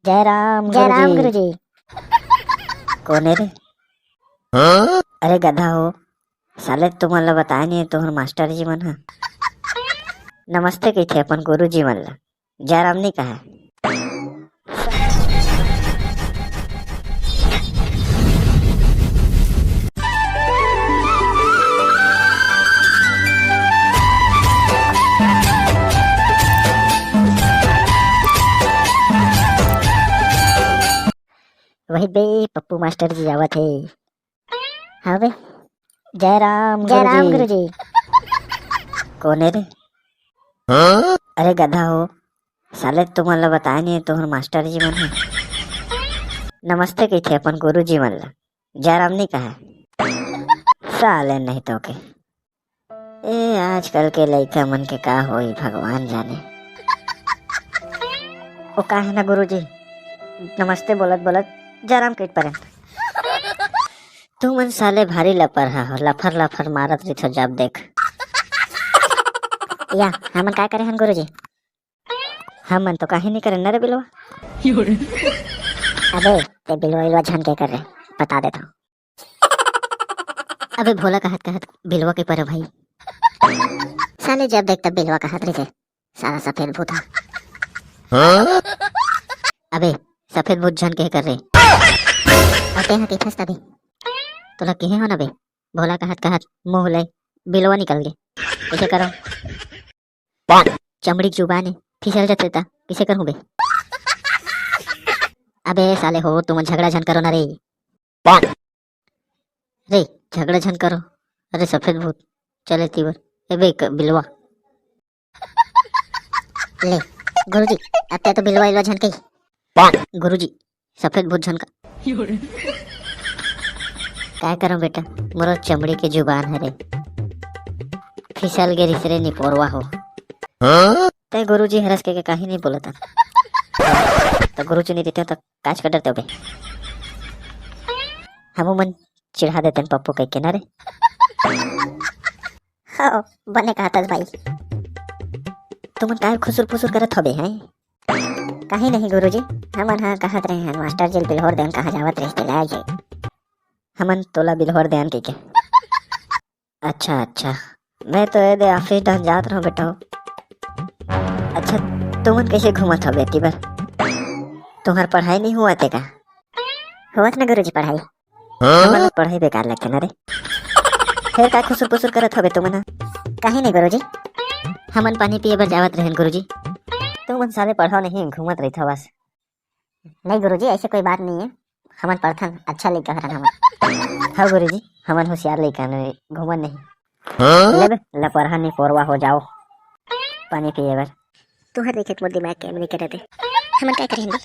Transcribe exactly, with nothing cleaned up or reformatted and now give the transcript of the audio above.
जय राम, जय राम गुरुजी। गुरुजी। कोन ए रे? अरे गधा हो, साले तुमन ला बताए नहीं है तुहर मास्टर जी मन ह। नमस्ते कहिथे अपन गुरुजी मन ला, जय राम नहीं कहा। वही बे, पप्पू मास्टर जी आवत हे। हाँ बे। जय राम, जय राम गुरुजी। गुरुजी। कोन ए रे? अरे गधा हो, साले तुमन ला बताए नहीं है तुहर मास्टर जी मन ह। नमस्ते कहिथे अपन गुरुजी मन ला, जय राम नहीं कहा। साले नहीं तो के। ए, आजकल के लइका मन के का होई, भगवान जाने। ओ का है ना गुरुजी, नमस्ते बोलत बोलत जय राम कहित परेन। तुमन साले भारी लपरहा हो, लफर लफर मारत रहिथो जब देख। या, हमन काय करे हन गुरुजी? हमन तो काहे नहीं करे न रे बिलवा। अबे, ते बिलवा इलवा झन के कर रे, बता देथव। अबे भोला कहत कहत बिलवा के परे भाई। साले जब देख तब बिलवा कहत रहिथे, साला सफेद भूत हा। अबे सफेद भूत झन के कर रे। अउ तेहा कहिथस तभे। तोला केहे हो ना बे, भोला कहत कहत मुंह ले बिलवा निकल गे। कइसे करो? चमड़ी के जुबान हे, फिसल जथे त कइसे करहूं बे? अबे साले हो, तुमन झगड़ा झन करो ना रे। रे, झगड़ा झन करो। अरे सफेद भूत, चले तीवर। ए बे, क-, बिलवा। ले, गुरुजी, अब ते तो बिलवा इलवा झन कही। गुरुजी, सफेद भूत झन का। काय करो बेटा, मोर चमड़ी के जुबान हरे। फिसल गे रिहिस रे निपोरवा हो। ते गुरुजी हरस के, के काहे नहीं बोलत? तो गुरुजी नहीं देते तो काच का डरते हो बे। हमू मन चिढ़ा देते हैं पप्पू कह के ना रे। हो, बने कहत हस भाई। तुमन काय खुसुर फुसुर करत हवे हैं? कहीं नहीं गुरुजी, हमन हा कहत रहे हैं मास्टर जी ल बिल्होर देन कहा जावत रहिस ते लाए जे। हमन तोला बिल्होर देन कहिके। अच्छा, अच्छा। मैं तो ए दे ऑफिस डहन जात रहूं बेटा। अच्छा, तुमन कैसे घूमत हो बेटी बर? तुम्हार पढ़ाई नहीं हुआ ते का? होवत ना गुरुजी पढ़ाई। हाँ? हमन ला पढ़ाई बेकार लगथे ना रे। फेर का खुसुर पुसुर करत हवे तुमन ह? कहीं नहीं गुरुजी। हमन पानी पिए बर जावत रहेन गुरुजी। तुमन साले पढ़ो नहीं, घूमत रहिथो बस। नहीं गुरुजी, ऐसे कोई बात नहीं है, हमन पढ़थन, अच्छा लइका हरन हमन। हाँ गुरुजी, हमन होशियार लइका हन, घूमन नहीं। हाँ? ले बे, लपरहा निपोरवा हो जाओ, पानी पिए बर। तुहर देखे मोर दिमाग के नहीं करत हे। हमन का करेन बे?